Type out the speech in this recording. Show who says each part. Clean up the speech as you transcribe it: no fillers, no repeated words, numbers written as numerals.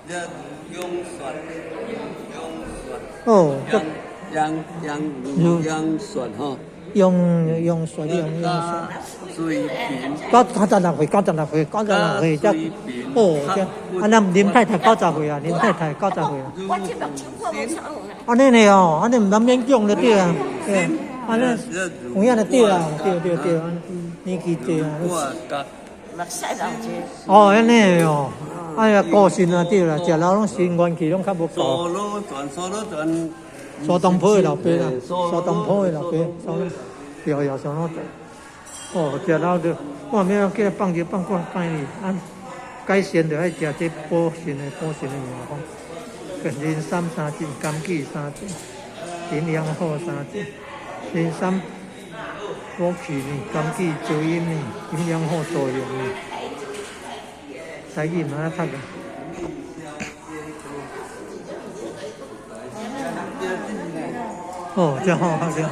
Speaker 1: 養雪，養雪，
Speaker 2: 哦，這
Speaker 1: 養養養養雪吼，
Speaker 2: 養養雪養養雪。
Speaker 1: 水平，96
Speaker 2: 歲，96歲，九十六歲，才哦，這啊，咱林太太九十歲啊，林太太九十歲啊。
Speaker 3: 我這目睭看無啥有呢。
Speaker 2: 按呢呢哦，按呢毋免勉強就對啊，對啊，按呢有影就對啊，對對對，年紀濟啊。
Speaker 3: 目屎流濟。
Speaker 2: 哦，按呢哦，哎呀，個性啊對啦，食老攏心元氣攏較無夠。蘇東坡的老爸啦，蘇東坡的老爸，蘇對對，蘇老哦，食老就我免叫放尿放過歹哩，啊，改善就愛食這補腎的補腎的物件，人參三斤，柑杞三斤，營養好三斤，人參補氣呢，柑杞滋陰呢，營養好作用呢，台語嘛讀啊。哦，真好，真好。